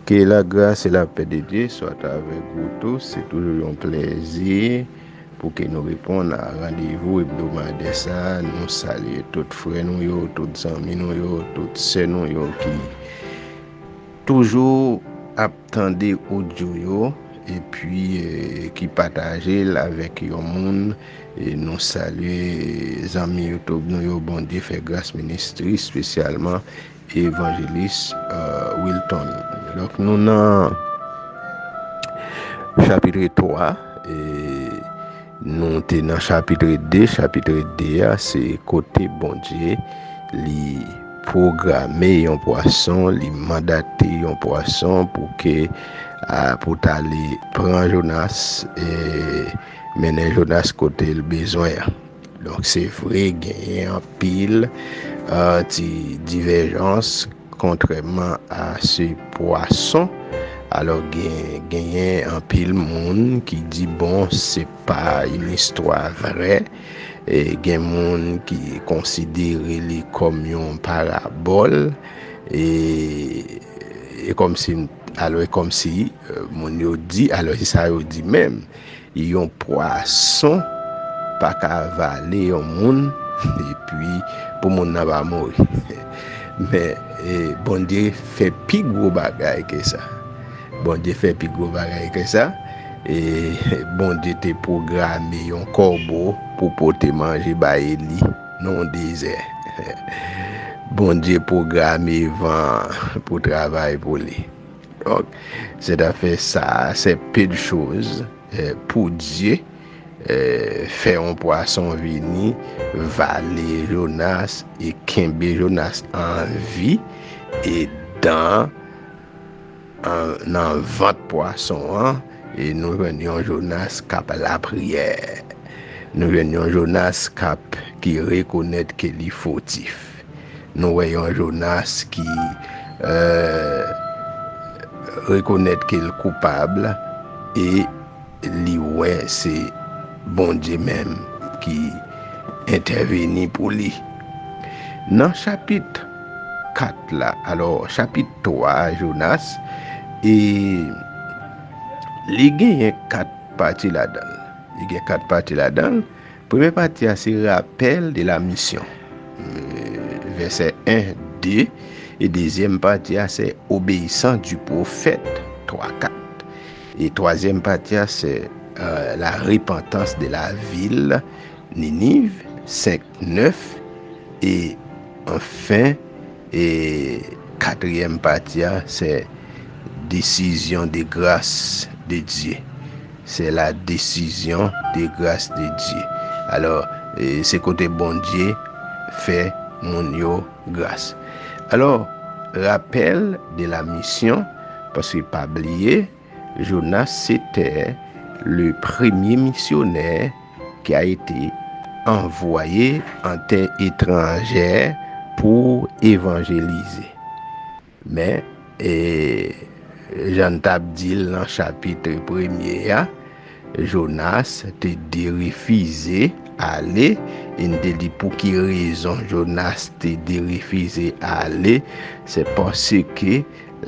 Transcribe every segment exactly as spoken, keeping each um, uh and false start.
Que la grâce et la paix de Dieu soit avec vous tous. Se toujou yon plèzi pou ke nou reponn a randevou ebdomadè sa a. Nou salye tout frè nou yo, tout zanmi nou yo, tout sè nou yo ki toujou ap tande odyo yo, epi eh, ki pataje l avèk yon moun. E nou salye zanmi YouTube nou yo, Bondye fè gras ministri, espesyalman evanjelis eh, Wilton. Donk nou nan chapitre twa, e nou te nan chapitre de. Chapitre de a se kote Bondye li pwograme yon pwason, li mandate yon pwason pou ke a, pou t ale pran Jonas, e mennen Jonas kote l bezwen an. Donk se vre genyen anpil eh, ti divèjans kontrèman a se pwason. Alò gen genyen anpil moun ki di bon se pa yon istwa vrè. E gen moun ki konsidere li kòm yon parabòl. E, e kòmsi alò e kòmsi eh, moun yo di alò se sa yo di menm. Yon pwason pa ka vale yon moun epi pou moun nan pa mouri. Men eh, Bondye fè pi gwo bagay ke sa. Bondye fè pi gwo bagay ke sa. E Bondye te pwograme yon kòbo pou pote manje bay Eli nan yon dezè. Bondye pwograme van pou travay pou li. Donk, se ta fè sa, se pe de choz eh, pou Dye eh, fè yon pwason vini, vale Jonas e kenbe Jonas an vi, e dan an, nan vant pwason an, e nou jwenn yon Jonas k ap lapriyè. Nou jwenn yon Jonas k ap ki rekonèt ke li fotif. Nou wè yon Jonas ki eh, rekonèt ke l koupab e li wè se Bondye menm ki entèveni pou li. Nan chapit kat la, alò chapit twa a Jonas, e li genyen kat pati ladan l. Li gen kat pati ladan l. Premye pati a se rapèl de la misyon, eh, vèsè en, de, e dezyèm pati a se obéissance du prophète, twa, kat. E twazyèm pati a se eh, la repentance de la ville Ninive, senk, nèf, e anfen, e katriyèm pati a se décision de grâce de Dieu. C'est la décision de grâce de Dieu. Alò, eh, se kote Bondye fè moun yo gras. Alò, rapèl de la misyon, paske pa bliye, Jonas se te le premye misyonè ki a ete anvwaye an tè etranjè pou evanjelize. Men, e, jan n t ap di l nan chapit premye a, Jonas te derefize ale, e n te di pou ki rezon Jonas te derefize ale, se paske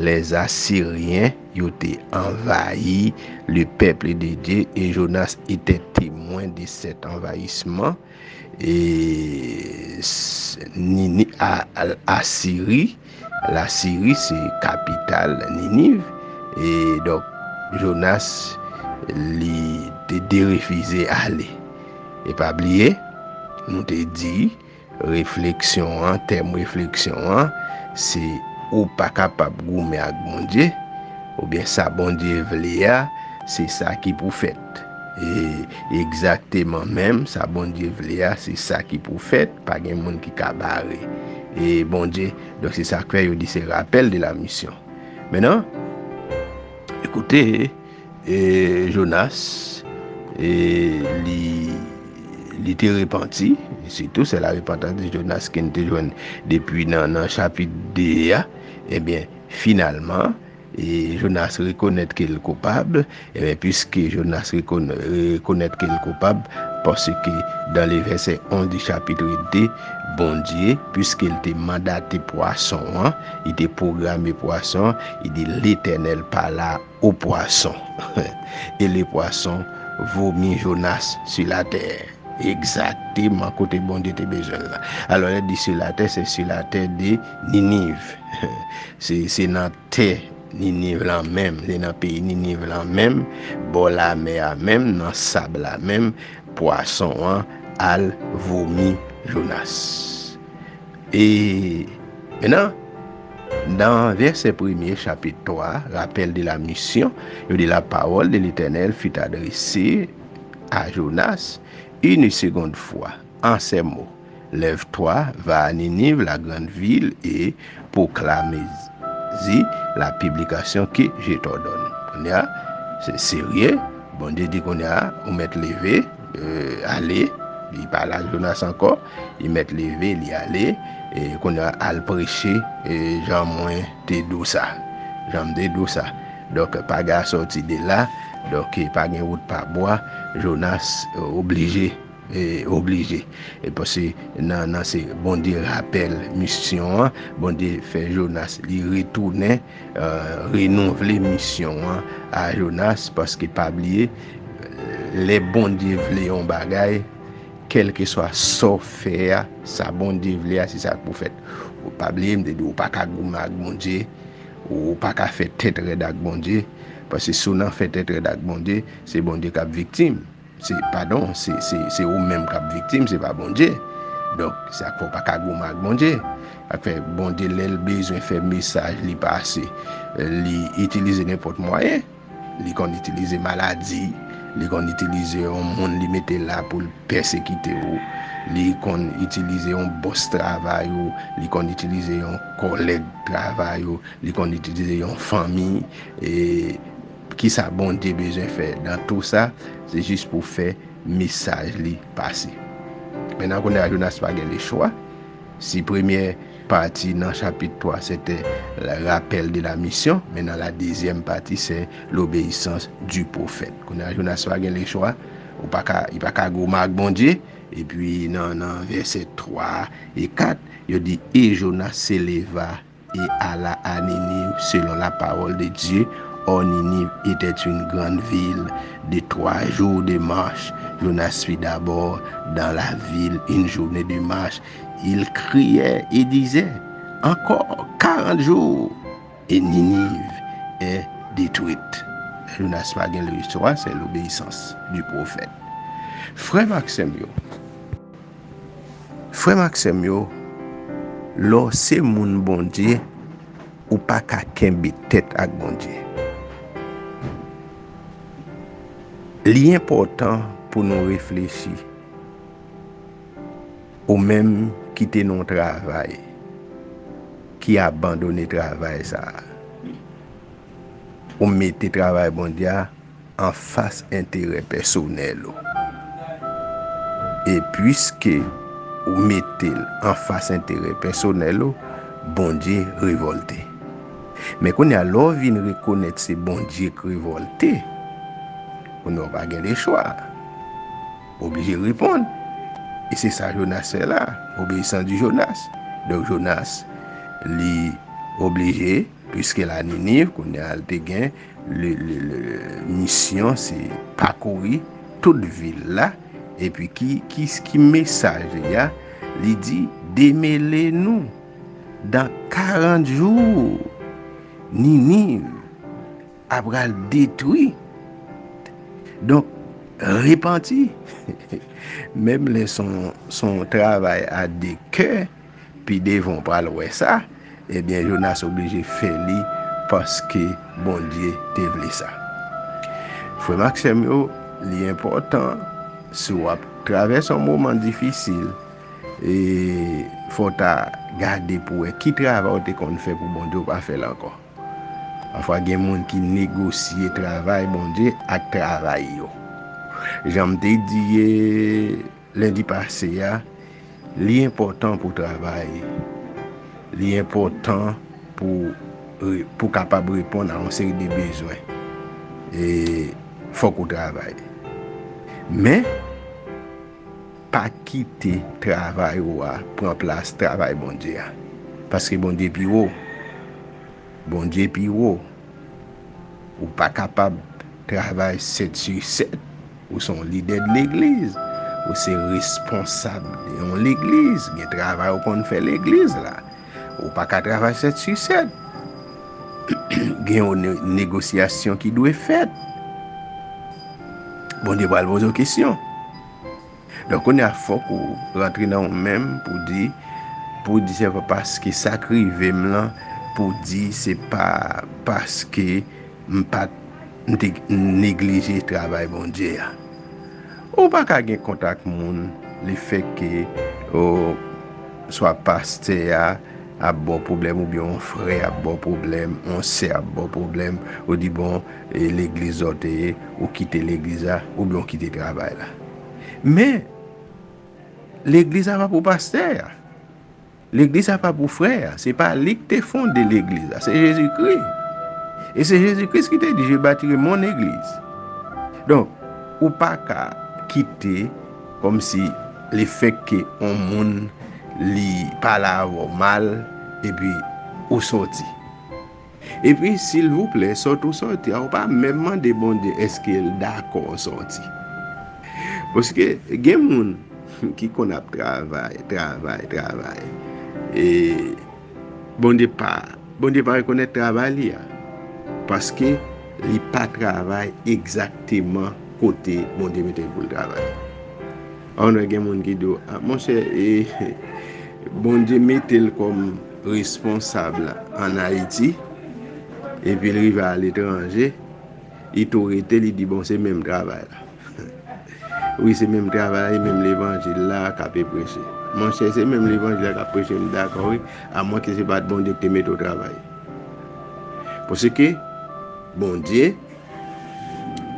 les Assyriens yo te anvayi le peuple de Dieu, et Jonas était témoin de cet envahissement. E s- Nini, a, a- Asiri, Lasiri se kapital Niniv. E donk, Jonas, li te derefize ale. E pa bliye, nou te di, refleksyon an, tèm refleksyon an, se ou pa kapab goumen ak Bondye, oubyen sa Bondye vle a, se sa ki pou fèt. E egzakteman menm, sa Bondye vle a, se sa ki pou fèt, pa gen moun ki ka bare. E Bondye, donk se sa k fè yo di se rapèl de la misyon. Mentnan, ekoute, e Jonas, e li, li te repanti, sitou se la repantans de Jonas ke n te jwenn depi nan, nan chapit de a, ebyen, finalman, e Jonas rekonèt ke l koupab, ebyen, piske Jonas rekon- rekonèt ke l koupab, paske dans le verset onze du chapitre deux, Bondye, piske l te mandate pwason an, li te pwograme pwason an, li di, Letènèl pala o pwason, et les poissons vomit Jonas sur la terre. Egzakteman kote Bondye te bezwen l la. Alò, lè di sur la terre, se sur la terre de Ninive. Se, se nan tè Niniv lan menm, se nan peyi Niniv lan menm, bò lamè a menm, nan sab la menm, pwason an al vomi Jonas. E mentnan, nan vèsè premye chapit twa, rappel de la mission, yo di, la parole de l'Éternel fut adressée à Jonas une seconde fois en ces mots. Lève-toi, va à Ninive, la grande ville, et proclame-y la publication que je t'ordonne. Kounye a, se serye. Bondye di kounye a, ou mèt leve, euh, ale. Li pa la Jonas ankò. Li mèt leve, li ale. E kounye a, al preche, e jan mwen te di w sa. Jan m te di w sa. Donk, pa gen sòti de la. Donk, pa gen wout pa bwa. Jonas, euh, oblije e, oblije. E paske nan, nan se Bondye rapèl misyon an, Bondye fè Jonas li retounen, euh, renouvle misyon an a Jonas, paske pa bliye, lè Bondye vle yon bagay, kèlkeswa sa w fè a, sa Bondye vle a, se sa k pou fèt. Ou pa bliye, m te di w, ou pa ka goumen ak Bondye, ou pa ka fè tèt rèd ak Bondye, paske si w nan fè tèt rèd ak Bondye, se Bondye k ap viktim. Se, padon, se, se, se ou menm k ap viktim, se pa Bondye. Donk, sa k fè w pa ka goumen ak Bondye. Sa k fè Bondye, lè l bezwen fè mesaj li pase, li itilize nenpòt mwayen. Li konn itilize maladi, li konn itilize yon moun li mete la pou l pèsekite w, li konn itilize yon bòs travay ou, li konn itilize yon kòlèg travay ou, li konn itilize yon fanmi, e kisa Bondye bezwen fè nan tou sa, se jis pou fè mesaj li pase. Mentnan, kounye a, Jonas pa gen lechwa. Si premyè pati nan chapit twa, se te le rappel de la mission, mentnan, la dezyèm pati, se l'obéissance du prophète. Kounye a, Jonas pa gen lechwa, ou pa ka, li pa ka goumen ak Bondye. Epi, nan, nan vèsè twa e kat, yo di, Et Jonas se leva et alla à Ninive selon la parole de Dieu. Or, Ninive était une grande ville de trois jours de marche. Jonas fit d'abord dans la ville une journée de marche. Il criait et disait, Encore quarante jours et Ninive est détruite. Jonas pa gen lechwa, se l'obéissance du prophète. Frè m ak sè m yo, Frè m ak sè m yo, lè w se moun Bondye, ou pa ka kenbe tèt ak Bondye. Li enpòtan pou nou reflechi. Ou menm ki te nan yon travay, ki abandone travay sa a, ou mete travay Bondye a anfas enterè pèsonèl ou. E piske ou mete l anfas enterè pèsonèl ou, Bondye revòlte. Men kounye a, lè w vin rekonèt se Bondye k revòlte, kounye a w pa gen lechwa. Oblije reponn. E se sa Jonas fè la, obéissance du Jonas. Donk Jonas, li oblije, piske la Niniv, kounye a l te gen le, le, le, misyon, se pakouri tout vil la. Epi ki, ki, ki mesaj li a? Li di, Démêlez-nous, dans quarante jours, Ninive ap pral detwi. Donk, repanti. Menm lè se yon, se yon travay a de kè, pi devan w pral wè sa, ebyen, Jonas oblije fè li paske Bondye te vle sa. Frè m ak sè m yo, li enpòtan, si w ap travèse yon moman difisil, e fò w ta gade pou wè ki travay w te konn fè pou Bondye, w pa fè l ankò. Pafwa gen moun ki negosye travay Bondye ak travay yo. Jan m te di, e, lendi pase a, li enpòtan pou w travay. Li enpòtan pou, pou w kapab reponn a yon seri de bezwen. E fòk ou travay. Men, Pa kite travay ou a pran plas travay Bondye a. Paske Bondye pi wo. Bondye pi wo. Ou pa kapab travay sèt sou sèt. Ou se yon lidè de legliz. Ou se responsab de yon legliz. Gen travay ou konn fè legliz la. Ou pa ka travay sèt sou sèt. Gen yon ne- negosyasyon ki dwe fèt. Bondye pral poze w kesyon. Donk, kounye a fòk ou rantre nan ou menm pou di, pou di se pa paske sa k rive m lan, pou di se pa paske m pa t, m te neglije travay Bondye a. Ou pa ka gen kont ak moun, lefètke, o, swa pastè a ap ba w pwoblèm, oubyen yon frè ap ba w pwoblèm, yon sè ap ba w pwoblèm, ou di, bon, e legliz ou te ye, ou kite legliz la, oubyen ou kite travay la. Men, legliz la pa pou pastè a. Legliz la pa pou frè a. Se pa li ki te fonde legliz la. Se Jezikri. E se Jezikri ki te di, je bâtirai mon église. Donk, ou pa ka kite kòmsi lefètke yon moun li pale avè w mal, epi ou sòti. Epi, silvouplè, sòt ou sòti a, ou pa menm mande Bondye èske l dakò w sòti. Paske gen moun ki konn ap travay, travay, travay. E Bondye pa, Bondye pa rekonèt travay li a. Paske li pa travay egzakteman kote Bondye mete l pou l travay. An, gen moun ki di w, "Ah, monchè, e, Bondye mete l kòm responsab ann Ayiti, epi l rive aletranje, li tou rete, li di, bon, se menm travay la." Wi, se menm travay, menm levanjil la k ap preche. Monchè, se menm levanjil la k ap preche, m dakò, wi, amwenke se pa t Bondye ki te mete w travay. Paske Bondye,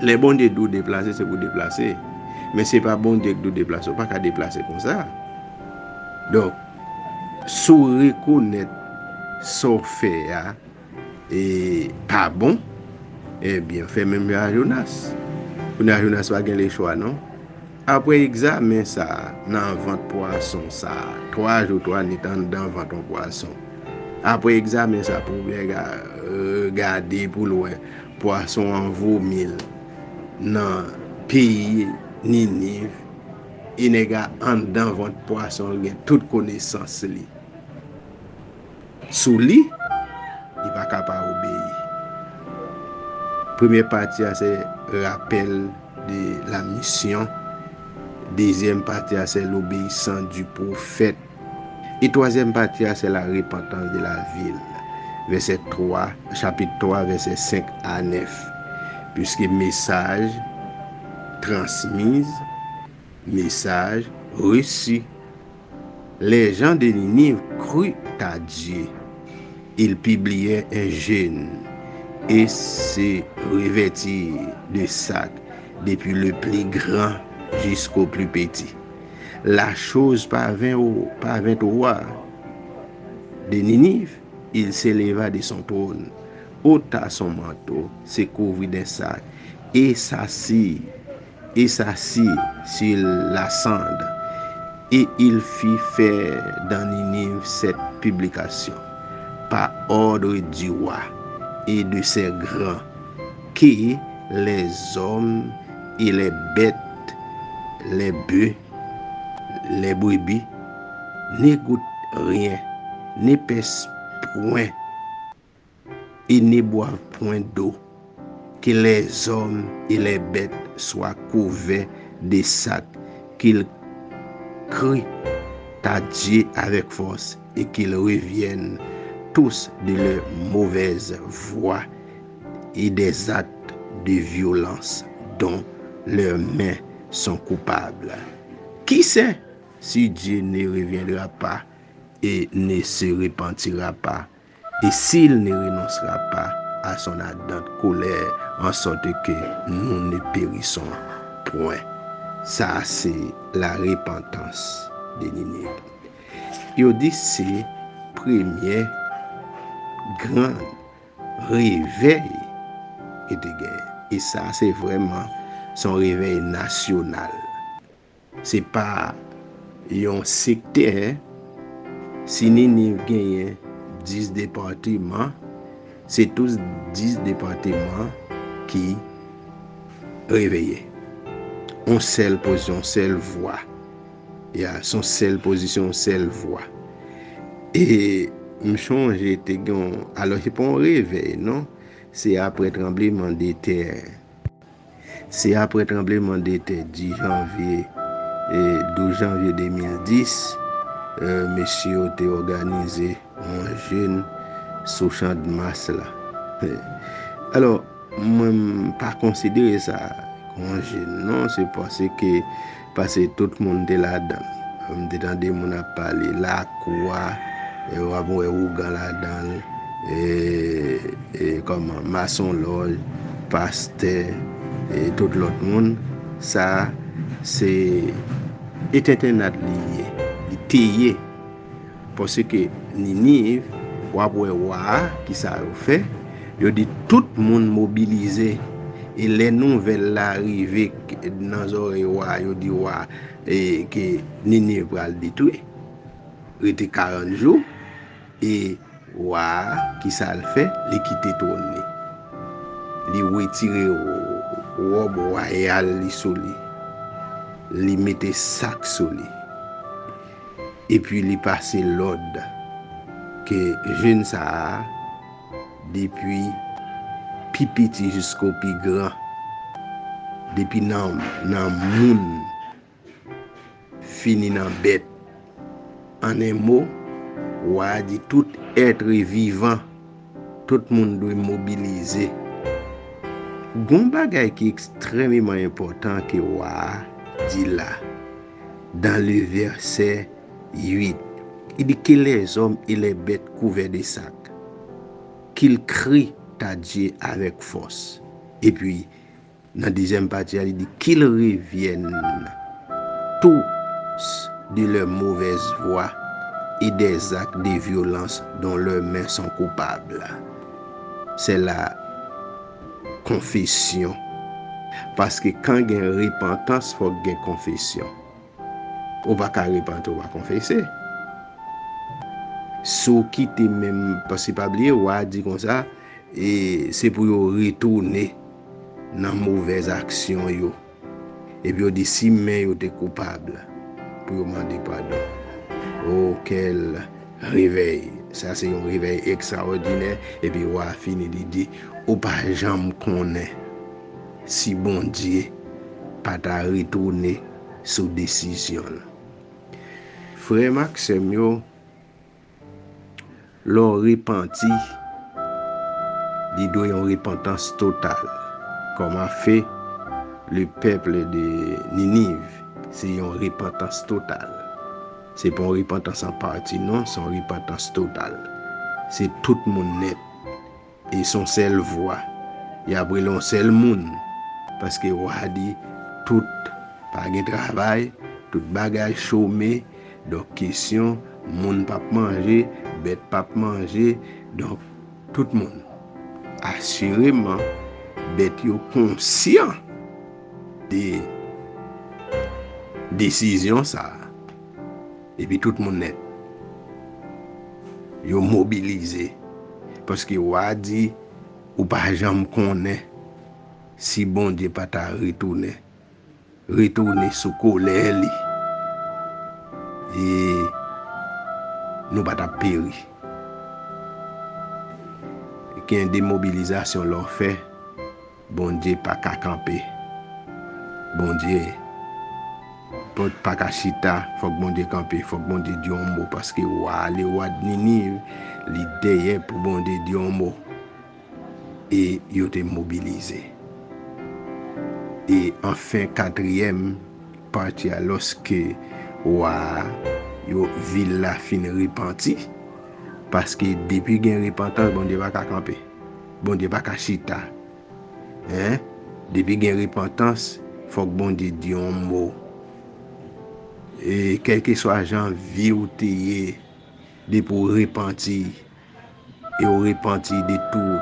lè Bondye di w deplase, se pou w deplase. Men se pa Bondye ki di w deplase, ou pa ka deplase konsa. Donk, si w rekonèt sa w fè a, e pa bon, ebyen, fè menm jan a Jonas. Kounye a, Jonas pa gen lechwa, non. Apre egzamen sa a, nan vant pwason sa a, twa jou, twa nwit anndan vant yon pwason. Apre egzamen sa a, pou w byen ga- gade pou l wè pwason an vomi l nan peyi Niniv, e nèg a anndan vant pwason l gen tout konesans li sou li, li pa ka pa obeyi. Premyè pati a se rapèl de la mission. Dezyèm pati a se l'obéissance du prophète. E twazyèm pati a se la repentance de la ville. Vèsè twa, chapit twa, vèsè senk a nèf. Puisque message transmise, message reçu. Les gens de Ninive crurent à Dieu. Ils publièrent un jeûne et se revêtirent de sacs, depuis le plus grand jusqu'au plus petit. La chose parvint au, parvint au roi de Ninive, il s'éleva de son trône, ôta son manteau, se couvrit d'un sac, et s'assit et s'assit sur la cendre, et il fit faire dans Ninive cette publication, par ordre du roi et de ses grands, que les hommes et les bêtes, les bœufs, les brebis, ne goûtent rien, ne pèsent point, et ne boivent point d'eau, que les hommes et les bêtes soient couverts de sacs, qu'ils crient à Dieu avec force et qu'ils reviennent tous de leurs mauvaises voies et des actes de violence dont leurs mains sont coupables. Qui sait si Dieu ne reviendra pas et ne se repentira pas, et s'il ne renoncera pas à son ardente colère, en sorte que nous ne périssons point. Sa se la repantans de Niniv. Yo di se premyè gran revèy ki te genyen. E sa se vrèman se yon revèy nasyonal. Se pa yon sektè. Si Niniv genyen dis depatman, se tout dis depatman ki reveye. On sèl pozisyon, on sèl vwa. Ya, se yon sèl pozisyon, yon sèl vwa. E m chonje te gen yon, alò, se pa yon revèy, non. Se apre tranbleman de tè. Se apre tranbleman de tè dis janvye, e douz janvye de mil dis, e, mesye yo te òganize yon jèn sou Chandmas la. Alò, mwen, m pa konsidere sa kòm yon jèn, non, se paske, paske tout moun te ladan l. M te tande moun ap pale lakou a, e w ap wè ougan ladan l, e, e kòman, masonlòj, pastè, e tout lòt moun. Sa, se etentennad li ye, li te ye. Paske Niniv, w ap wè wa a, ki sa yo fè? Yo di tout moun mobilize. E lè nouvèl la rive k-, nan zòrèy wa a, yo di wa a, e, ke Niniv pral detwi. Rete karant jou, e wa a, ki sa l fè? Li kite twòn li. Li retire w-, wòb wayal li sou li. Li mete sak sou li. Epi li pase lòd ke jèn sa a, depi pi piti jisko pi gran, depi nan, nan moun, fini nan bèt. An en mo, wa a di tout èt vivan, tout moun dwe mobilize. Gon bagay ki ekstrèmeman enpòtan ke wa a di la, dans le verset huit, il dit que les hommes et les bêtes couverts de sacs, qu'ils crient à Dieu avec force. Epi, nan dezyèm pati a, li di, qu'ils reviennent tous de leurs mauvaises voies et des actes de violence dont leurs mains sont coupables. C'est la confession. Paske kan gen repantans, fòk gen konfesyon. Ou pa ka repanti, ou pa konfese. Si w kite menm, paske pa bliye, wa a di konsa, e se pou yo retounen nan movèz aksyon yo. Epi yo di si men yo te koupab, pou yo mande padon. O, kèl revèy! Sa se yon revèy ekstraòdinè. Epi wa a fini, li di, ou pa janm konnen si Bondye pa ta retounen sou desizyon l. Frè m ak sè m yo, lè w repanti, li dwe yon repantans total. Kòm a fè le peuple de Ninive, se yon repantans total. Se pa yon repantans an pati, non, se yon repantans total. Se tout moun nèt. E se yon sèl vwa. Y ap rele yon sèl moun. Paske wa a di tout pa gen travay, tout bagay chome. Donk, kesyon, moun p ap manje, bèt p ap manje. Donk, tout moun. Asireman, bèt yo konsyan de desizyon sa a. Epi tout moun nèt. Yo mobilize. Paske wa a di, ou pa janm konnen si Bondye pa ta retounen. Retounen sou kolè li. E nou pa t ap peri. Gen de mobilizasyon lè w fè. Bondye pa ka kanpe. Bondye pa, pa ka chita, fòk Bondye kanpe, fòk Bondye di yon mo, paske wa, le roi de Ninive, li dèyè pou Bondye di yon mo. E yo te mobilize. E anfen, katriyèm pati a, lòske wa a, yo, vil la fin repanti, paske depi gen repantans, Bondye pa ka kanpe. Bondye pa ka chita. Hein? Depi gen repantans, fòk Bondye di yon mo. E kèlkeswa jan vi w te ye, depi w repanti, e w repanti de tou,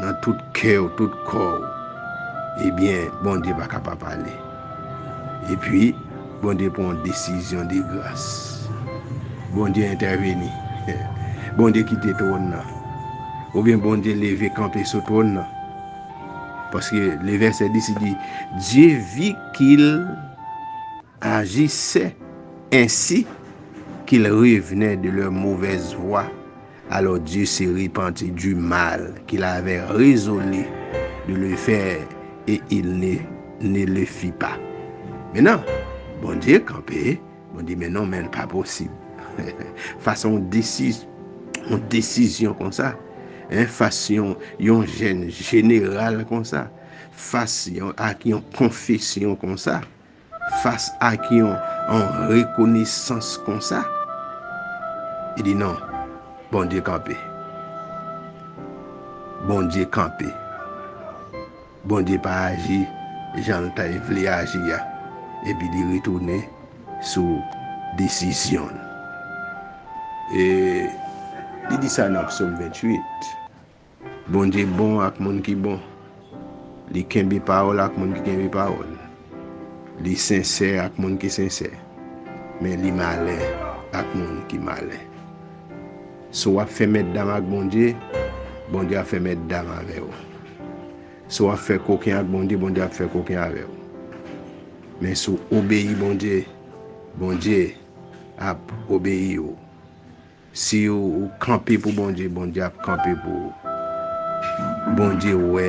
nan tout kè w, tout kò w, ebyen, Bondye pa ka pa pale. Epi, Bondye pran yon desizyon de gras. Bondye entèveni. Bondye kite twòn nan. Oubyen Bondye leve kanpe sou twòn nan. Paske le verset dix, il dit, Dieu vit qu'ils agissaient ainsi, qu'ils revenaient de leur mauvaise voie. Alors Dieu se repentit du mal qu'il avait résolu de le faire et il ne, ne le fit pas. Maintenant, Bondye kanpe, Bondye men non, men pa posib. Fas a yon desi-, yon desizyon konsa, hein, fas yon, yon jèn jeneral konsa, fas yon, ak yon konfesyon konsa, fas ak yon, yon rekonesans konsa, li di non, Bondye kanpe. Bondye kanpe. Bondye pa aji jan l ta vle aji a. Epi li retounen sou desizyon l. E li di sa nan Psaume vingt-huit. Bondye bon ak moun ki bon. Li kenbe pawòl ak moun ki kenbe pawòl. Li sensè ak moun ki sensè. Men li malè ak moun ki malè. Si w ap fè mètdam ak Bondye, Bondye ap fè mètdam avè w. Si w ap fè koken ak Bondye, Bondye ap fè koken avè w. Men si w obeyi Bondye, Bondye ap obeyi w. Si w, ou kanpe pou Bondye, Bondye ap kanpe pou ou. Bondye wè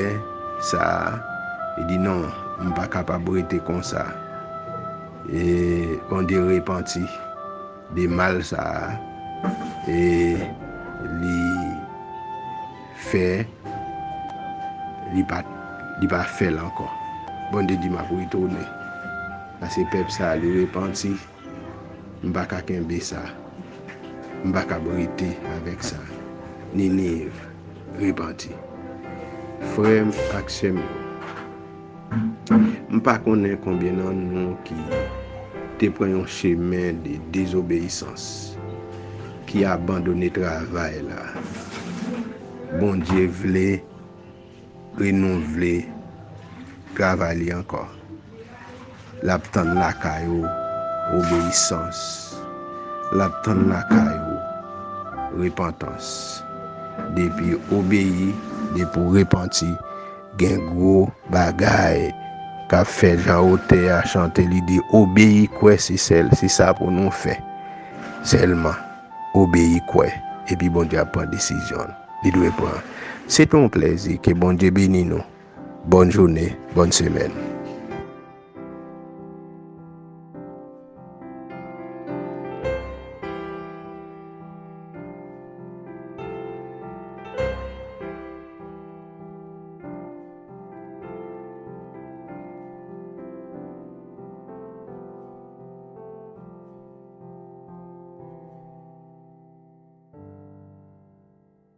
sa, li di non, m pa kapab rete konsa. E Bondye repanti de mal sa a, e li fè, li pa, li pa fè l ankò. Bondye di, m ap retounen. Paske pèp sa a, li repanti. M pa ka kenbe sa. M pa ka rete avèk sa. Niniv repanti. Frè m ak sè m yo, m pa konnen konbyen nan nou ki te pran yon chemen de dezobeyisans, ki abandone travay la. Bondye vle renouvle travay li ankò. L ap tann lakay ou obeyisans. L ap tann lakay ou repantans. Depi w obeyi, depi w repanti, gen gwo bagay k ap fè jan otè a chante, li di, obeyi, kwè, se sèl, se sa pou nou fè sèlman. Obeyi, kwè, epi Bondye ap pran desizyon li dwe pran. Se te yon plèzi, ke Bondye beni nou. Bòn jounen, bòn semèn.